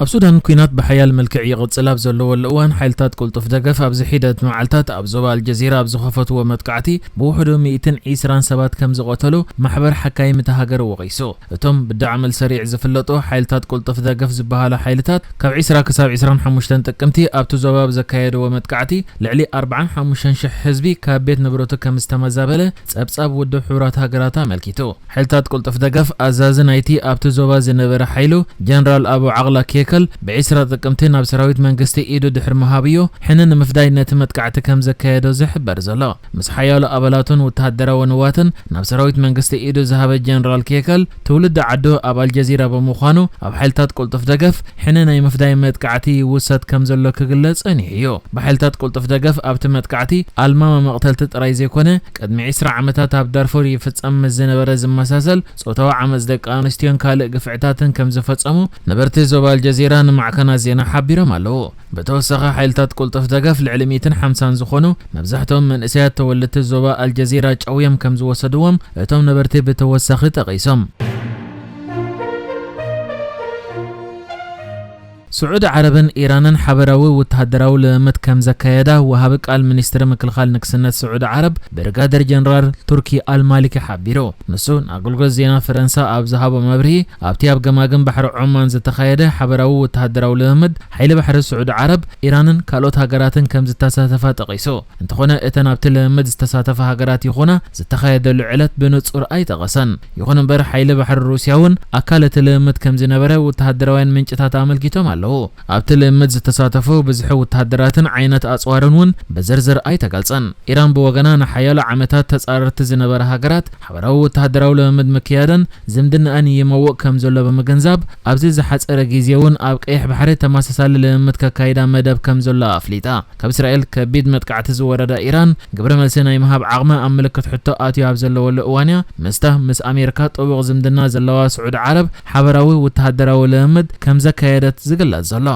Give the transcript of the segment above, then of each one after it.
ኣብ ሱዳን ኲናት ብሓያል መልክዕ ይቕጽል ኣብ ዘለወሉ እዋን፣ ሓይልታት ቅልጡፍ ደገፍ ኣብዚ ሒደት መዓልታት ኣብ ዞባ ኣልጀዚራ ኣብ ዝኸፈትዎ መጥቃዕቲ ብውሕዱ ሚእትን ዒስራን ሰባት ከም ዝቐተሉ ማሕበር ሓካይም እታ ሃገር ወቒሱ። እቶም ብዳዕመል ሰሪዕ ዝፍለጡ ሓይልታት ቅልጡፍ ደገፍ ዝበሃሉ ሓይልታት፣ ካብ ዒስራ ክሳብ ዒስራን ሓሙሽተን ጥቅምቲ ኣብቲ ዞባ ኣብ ዘካየድዎ መጥቃዕቲ፣ ልዕሊ ኣርባዓን ሓሙሽተን ሽሕ ህዝቢ ካብ ቤት ንብረቱ ከም ዝተመዛበለ ጸብጻብ ውድብ ሕቡራት ሃገራት ኣመልኪቱ። ሓይልታት ቅልጡፍ ደገፍ፣ ኣዛዚ ናይቲ ኣብቲ ዞባ ዝነበረ ሓይሉ ጀነራል ኣቡ ዓቕላ ኬከል፣ ብዒስራ ጥቅምቲ ናብ ሰራዊት መንግስቲ ኢዱ ድሕሪ ምሃብዮ፣ ሕነ ንምፍዳይ ነቲ መጥቃዕቲ ከም ዘካየዶ ዝሕበር ዘሎ። ምስ ሓያሎ ኣባላቱን ወተሃደራዊ ንዋትን ናብ ሰራዊት መንግስቲ ኢዱ ዝሃበ ጀነራል ኬከል፣ ትውልዲ ዓዱ ኣብ ኣልጀዚራ ብምዃኑ፣ ኣብ ሓይልታት ቅልጡፍ ደገፍ ሕነ ናይ ምፍዳይ መጥቃዕቲ ይውሰድ ከም ዘሎ ክግለጽ ጸኒሑ እዩ። ብሓይልታት ቅልጡፍ ደገፍ ኣብቲ መጥቃዕቲ ኣልማማ መቕተልቲ ጥራይ ዘይኮነ፣ ቅድሚ ዒስራ ዓመታት ኣብ ዳርፉር ይፍጸም ምስ ዝነበረ ዝመሳሰል ጾታዊ ዓመጽ ደቂ ኣንስትዮን ካልእ ግፍዕታትን ከም ዝፈጸሙ ነበርቲ ዞባ ኣልጀዚራ ንማዕከናት ዜና ሓቢሮም ኣለዉ። ብተወሳኺ፣ ሓይልታት ቅልጡፍ ደገፍ ልዕሊ ሚእትን ሓምሳን ዝኾኑ፣ መብዛሕትኦም መንእሰያት ተወለድቲ ዞባ ኣልጀዚራ ጨውዮም ከም ዝወሰድዎም እቶም ነበርቲ ብተወሳኺ ጠቒሶም። ስዑዲ ዓረብን ኢራንን ሓበራዊ ወተሃደራዊ ልምምድ ከም ዘካየዳ ወሃቢ ቃል ሚኒስትሪ ምክልኻል ንግስነት ስዑዲ ዓረብ ብሪጋደር ጀነራል ቱርኪ ኣልማሊኪ ሓቢሩ። ንሱ ንኣገልግሎት ዜና ፈረንሳ ኣብ ዝሃቦ መብርሂ፣ ኣብቲ ኣብ ገማግም ባሕሪ ዖማን ዝተኻየደ ሓበራዊ ወተሃደራዊ ልምምድ፣ ሓይሊ ባሕሪ ስዑዲ ዓረብ፣ ኢራንን ካልኦት ሃገራትን ከም ዝተሳተፋ ጠቒሱ። እንተኾነ፣ እተን ኣብቲ ልምምድ ዝተሳተፋ ሃገራት ይኹና ዝተኻየደሉ ዕለት ብንጹር ኣይጠቐሰን። ይኹን እምበር፣ ሓይሊ ባሕሪ ሩስያ እውን ኣካል እቲ ልምምድ ከም ዝነበረ ወተሃደራውያን ምንጭታት ኣመልኪቶም ኣለዉ። ኣብቲ ልምምድ ዝተሳተፉ ብዝሒ ወተሃደራትን ዓይነት ኣጽዋርን እውን ብዝርዝር ኣይተገልጸን። ኢራን ብወገና፣ ንሓያሎ ዓመታት ተጻረርቲ ዝነበራ ሃገራት ሓበራዊ ወተሃደራዊ ልምምድ ምክያደን ዝምድናኣን ይመውቕ ከም ዘሎ ብምግንዛብ፣ ኣብዚ ዝሓጸረ ግዜ እውን ኣብ ቀይሕ ባሕሪ ተመሳሳሊ ልምምድ ከካይዳ መደብ ከም ዘሎ ኣፍሊጣ። ካብ እስራኤል ከቢድ መጥቃዕቲ ዝወረዳ ኢራን፣ ግብረ መልሲ ናይ ምሃብ ዓቕማ ኣብ ምልክት ሕቶ ኣትዩ ኣብ ዘለወሉ እዋን እያ፣ ምስታ ምስ ኣሜሪካ ጥቡቕ ዝምድና ዘለዋ ስዑዲ ዓረብ ሓበራዊ ወተሃደራዊ ልምምድ ከም ዘካየደት ዝግለጽ ዘሎ።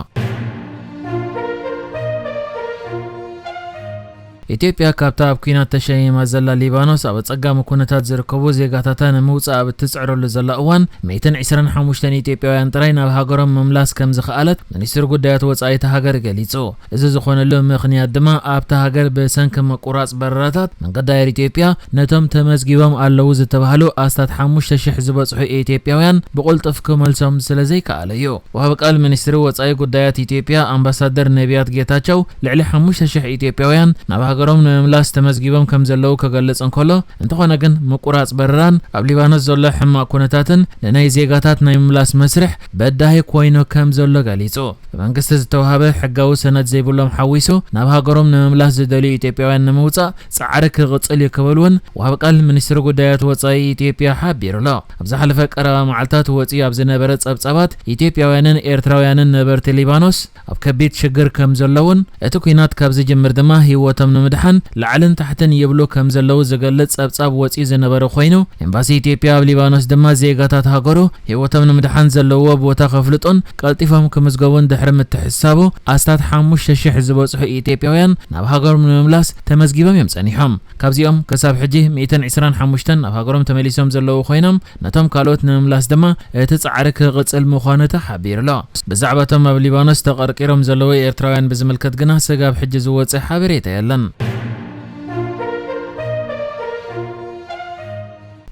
ኢትዮጵያ፣ ካብታ ኣብ ኲናት ተሸይማ ዘላ ሊባኖስ፣ ኣብ ኣጸጋሚ ኩነታት ዝርከቡ ዜጋታታ ንምውጻእ ኣብ እትጽዕረሉ ዘላ እዋን፣ ሚእትን ዕስራን ሓሙሽተን ኢትዮጵያውያን ጥራይ ናብ ሃገሮም ምምላስ ከም ዝኸኣለት ሚኒስትሪ ጉዳያት ወጻኢ እታ ሃገር ገሊጹ። እዚ ዝኾነሉ ምኽንያት ድማ፣ ኣብታ ሃገር ብሰንኪ ምቁራጽ በረራታት መንገዲ ኣየር ኢትዮጵያ፣ ነቶም ተመዝጊቦም ኣለዉ ዝተባህሉ ኣስታት ሓሙሽተ ሽሕ ዝበጽሑ ኢትዮጵያውያን ብቕልጡፍ ክመልሶም ስለ ዘይከኣለ እዩ። ወሃቢ ቃል ሚኒስትሪ ወጻኢ ጉዳያት ኢትዮጵያ ኣምባሳደር ነቢያት ጌታቸው፣ ልዕሊ ሓሙሽተ ሽሕ ኢትዮጵያውያን ናብ ሃገሮም ንምምላስ ተመዝጊቦም ከም ዘለዉ ክገልጽ እንከሎ፣ እንተኾነ ግን ምቁራጽ በረራን ኣብ ሊባኖስ ዘሎ ሕማቕ ኩነታትን ንናይ ዜጋታት ናይ ምምላስ መስርሕ በዳሂ ኮይኑ ከም ዘሎ ገሊጹ። ብመንግስቲ ዝተዋህበ ሕጋዊ ሰነድ ዘይብሎም ሓዊሱ ናብ ሃገሮም ንምምላስ ዝደልዩ ኢትዮጵያውያን ንምውጻእ ጻዕሪ ክቕጽል እዩ ክብል እውን ወሃቢ ቃል ሚኒስትሪ ጉዳያት ወጻኢ ኢትዮጵያ ሓቢሩ ኣሎ። ኣብ ዝሓለፈ ቀረባ መዓልታት ወጺኡ ኣብ ዝነበረ ጸብጻባት፣ ኢትዮጵያውያንን ኤርትራውያንን ነበርቲ ሊባኖስ ኣብ ከቢድ ሽግር ከም ዘለውን፣ እቲ ኲናት ካብ ዝጅምር ድማ ህይወቶም ንምድሓን ላዕልን ታሕትን ይብሉ ከም ዘለዉ ዝገልጽ ጸብጻብ ወጺኡ ዝነበረ ኮይኑ፣ ኤምባሲ ኢትዮጵያ ኣብ ሊባኖስ ድማ ዜጋታት ሃገሩ ህይወቶም ንምድሓን ዘለዎ ቦታ ከፍልጡን ቀልጢፎም ክምዝገቡን ድሕሪ ምትሕስሳቡ፣ ኣስታት ሓሙሽተ ሽሕ ዝበጽሑ ኢትዮጵያውያን ናብ ሃገሮም ንምምላስ ተመዝጊቦም እዮም ጸኒሖም። ካብዚኦም ክሳብ ሕጂ ሚእትን ዕስራን ሓሙሽተን ናብ ሃገሮም ተመሊሶም ዘለዉ ኮይኖም፣ ነቶም ካልኦት ንምምላስ ድማ እቲ ጻዕሪ ክቕጽል ምዃኑ ተሓቢሩ ኣሎ። ብዛዕባ እቶም ኣብ ሊባኖስ ተቐርቂሮም ዘለዉ ኤርትራውያን ብዝምልከት ግና ስጋብ ሕጂ ዝወጸ ሓበሬታ የለን።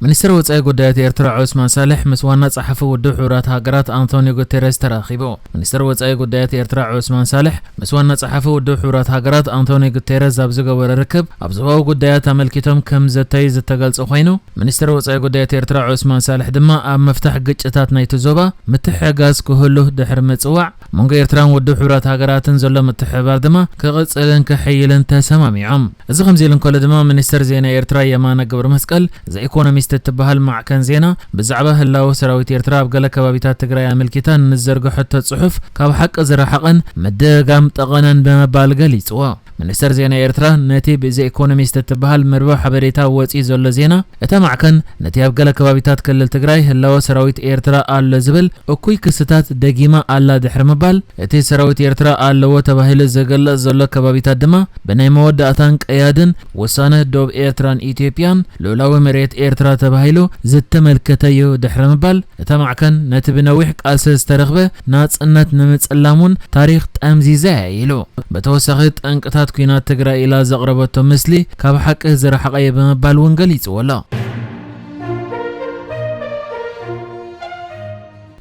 ሚኒስትር ወጻኢ ጉዳያት ኤርትራ ዑስማን ሳልሕ ምስ ዋና ጸሓፊ ውድብ ሕቡራት ሃገራት ኣንቶኒዮ ጉቴረስ ተራኺቡ። ሚኒስትር ወጻኢ ጉዳያት ኤርትራ ዑስማን ሳልሕ ምስ ዋና ጸሓፊ ውድብ ሕቡራት ሃገራት ኣንቶኒዮ ጉቴረስ ኣብ ዝገበሮ ርክብ፣ ኣብ ዞባዊ ጉዳያት ኣመልኪቶም ከም ዘተዩ ዝተገልጸ ኮይኑ፣ ሚኒስትር ወጻኢ ጉዳያት ኤርትራ ዑስማን ሳልሕ ድማ ኣብ ምፍታሕ ግጭታት ናይቲ ዞባ ምትሕግጋዝ ክህሉ ድሕሪ ምጽዋዕ፣ መንጎ ኤርትራን ውድብ ሕቡራት ሃገራትን ዘሎ ምትሕብባር ድማ ክቕጽልን ክሕይልን ተሰማሚዖም። እዚ ከምዚ ኢሉ እንከሎ ድማ፣ ሚኒስትር ዜና ኤርትራ የማነ ገብረመስቀል፣ ዘ ኢኮኖሚስት እትበሃል ማዕከን ዜና፣ ብዛዕባ ህላወ ሰራዊት ኤርትራ ኣብ ገለ ከባቢታት ትግራይ ኣመልኪታ ንዝዘርግሐቶ ጽሑፍ ካብ ሓቂ ዝረሓቐን ምድግጋም ጠቐነን ብምባል ገሊጽዎ። ሚኒስተር ዜና ኤርትራ ነቲ ብዘ ኢኮኖሚስት እትበሃል መርበብ ሓበሬታ ወጺኡ ዘሎ ዜና፣ እታ ማዕከን ነቲ ኣብ ገለ ከባቢታት ክልል ትግራይ ህላወ ሰራዊት ኤርትራ ኣሎ ዝብል እኩይ ክስታት ደጊማ ኣላ ድሕሪ ምባል፣ እቲ ሰራዊት ኤርትራ ኣለዎ ተባሂሉ ዝግለጽ ዘሎ ከባቢታት ድማ ብናይ መወዳእታን ቀያድን ውሳነ ዶብ ኤርትራን ኢትዮጵያን ልኡላዊ መሬት ኤርትራ ተባሂሉ ዝተመልከተ'ዩ ድሕሪ ምባል፣ እታ ማዕከን ነቲ ብነዊሕ ቃልሲ ዝተረኽበ ናጽነት ንምጽላም እውን ታሪኽ ጠምዚዛ እያ ኢሉ። ብተወሳኺ ጠንቅታት ኲናት ትግራይ ኢላ ዘቕረበቶ ምስሊ ካብ ሓቂ ዝረሓቐ እዩ ብምባል እውን ገሊጽዎ ኣሎ።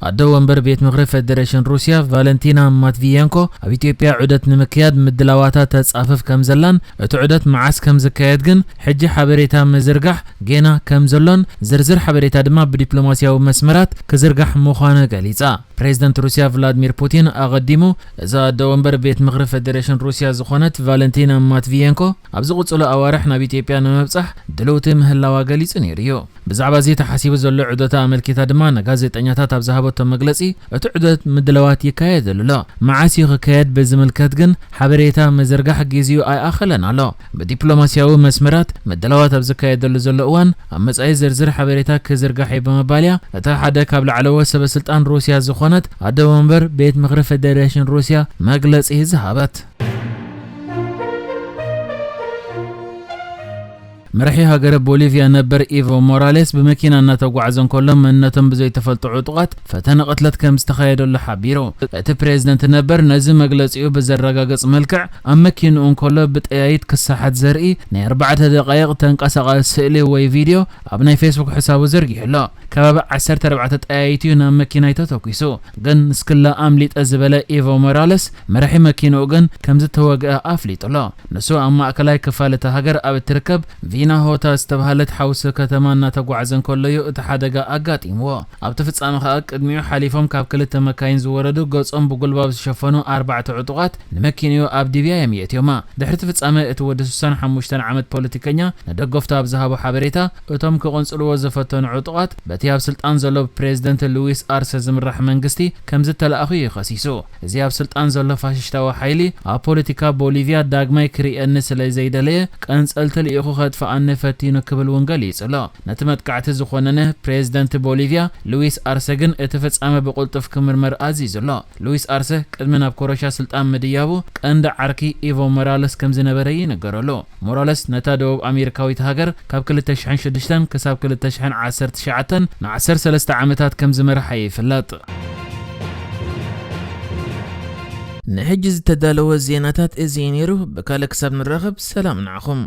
ኣደ ወንበር ቤት ምኽሪ ፌደሬሽን ሩስያ ቫለንቲና ማትቪየንኮ ኣብ ኢትዮጵያ ዑደት ንምክያድ ምድላዋታ ተጻፍፍ ከም ዘላን እቲ ዑደት መዓስ ከም ዝካየድ ግን ሕጂ ሓበሬታ ምዝርጋሕ ጌና ከም ዘሎን ዝርዝር ሓበሬታ ድማ ብዲፕሎማስያዊ መስመራት ክዝርጋሕ ምዃኑ ገሊጻ። ፕሬዝደንት ሩስያ ቭላድሚር ፑቲን ኣቐዲሙ እዛ ኣደ ወንበር ቤት ምኽሪ ፌደሬሽን ሩስያ ዝኾነት ቫለንቲና ማትቪየንኮ ኣብ ዝቕጽሉ ኣዋርሕ ናብ ኢትዮጵያ ንምብጻሕ ድልውቲ ምህላዋ ገሊጹ ነይሩ እዩ። ብዛዕባ እዚ ተሓሲቡ ዘሎ ዑደታ ኣመልኪታ ድማ ንጋዜጠኛታት ኣብ ዝሃበቶ መግለጺ፣ እቲ ዑደት ምድላዋት ይካየደሉ ኣሎ። መዓስ እዩ ክካየድ ብዝምልከት ግን ሓበሬታ ምዝርጋሕ ግዜኡ ኣይኣኸለን ኣሎ። ብዲፕሎማስያዊ መስመራት ምድላዋት ኣብ ዝካየደሉ ዘሎ እዋን፣ ኣብ መጻኢ ዝርዝር ሓበሬታ ክዝርጋሕ እዩ ብምባል እያ እታ ሓደ ካብ ላዕለዎት ሰበ ስልጣን ሩስያ ዝኾነት ኣደ ወንበር ቤት ምኽሪ ፌደሬሽን ሩስያ መግለጺ ዝሃበት። መራሒ ሃገረ ቦሊቪያ ነበር ኢቮ ሞራሌስ ብመኪና እናተጓዕዘ እንከሎ መንነቶም ብዘይተፈልጡ ዕጡቓት ፈተነ ቅትለት ከም ዝተኻየደሉ ሓቢሩ። እቲ ፕሬዝደንት ነበር ነዚ መግለጺኡ ብዘረጋግጽ መልክዕ ኣብ መኪንኡ እንከሎ ብጠያይት ክሰሓት ዘርኢ ናይ ኣርባዕተ ደቃይቕ ተንቀሳቓሲ ስእሊ ወይ ቪድዮ ኣብ ናይ ፌስቡክ ሕሳቡ ዘርጊሑ ኣሎ። ከባቢ ዓሰርተ ኣርባዕተ ጠያይት እዩ ናብ መኪናይ ተተኲሱ፣ ግን ንስክላ ኣምሊጠ ዝበለ ኢቮ ሞራለስ መራሒ መኪንኡ ግን ከም ዝተወግአ ኣፍሊጡ ኣሎ። ንሱ ኣብ ማእከላይ ክፋል እታ ሃገር ኣብ እትርከብ ቪናሆታ ዝተባህለት ሓውሲ ከተማ እናተጓዕዘ እንከሎ እዩ እቲ ሓደጋ ኣጋጢምዎ። ኣብቲ ፍጻመ ከኣ ቅድሚኡ ሓሊፎም ካብ ክልተ መካይን ዝወረዱ ገጾም ብጉልባብ ዝሸፈኑ ኣርባዕተ ዕጡቓት ንመኪንኡ ኣብ ዲብያ እዮም የእትዮማ። ድሕሪ እቲ ፍጻመ እቲ ወዲ ስሳን ሓሙሽተን ዓመት ፖለቲከኛ ንደገፍቱ ኣብ ዝሃቦ ሓበሬታ፣ እቶም ክቕንጽልዎ ዝፈተኑ ዕጡቓት በቲ ኣብ ስልጣን ዘሎ ፕሬዝደንት ሉዊስ ኣርሰ ዝምራሕ መንግስቲ ከም ዝተላእኹ እዩ ከሲሱ። እዚ ኣብ ስልጣን ዘሎ ፋሽሽታዊ ሓይሊ ኣብ ፖለቲካ ቦሊቪያ ዳግማይ ክርእየኒ ስለ ዘይደለየ ቀንጸልቲ ልኢኹ ከጥፍኣኒ ፈቲኑ ክብል እውን ገሊጹ ኣሎ። ነቲ መጥቃዕቲ ዝኾነነ ፕሬዝደንት ቦሊቪያ ሉዊስ ኣርሰ ግን እቲ ፍጻመ ብቕልጡፍ ክምርመር ኣዚዙ ኣሎ። ሉዊስ ኣርሰ ቅድሚ ናብ ኮረሻ ስልጣን ምድያቡ ቀንዲ ዓርኪ ኢቮ ሞራለስ ከም ዝነበረ ይንገረሉ። ሞራለስ ነታ ደቡብ ኣሜሪካዊት ሃገር ካብ ክልተ ሽሕን ሽዱሽተን ክሳብ ክልተ ሽሕን ዓሰርተ ትሽዓተን ንዓሰርተ ሰለስተ ዓመታት ከም ዝመርሓ ይፍለጥ። ንሕጂ ዝተዳለወ ዜናታት እዚ እዩ ነይሩ። ብካልእ ክሳብ ንራኸብ ሰላም ንዓኹም።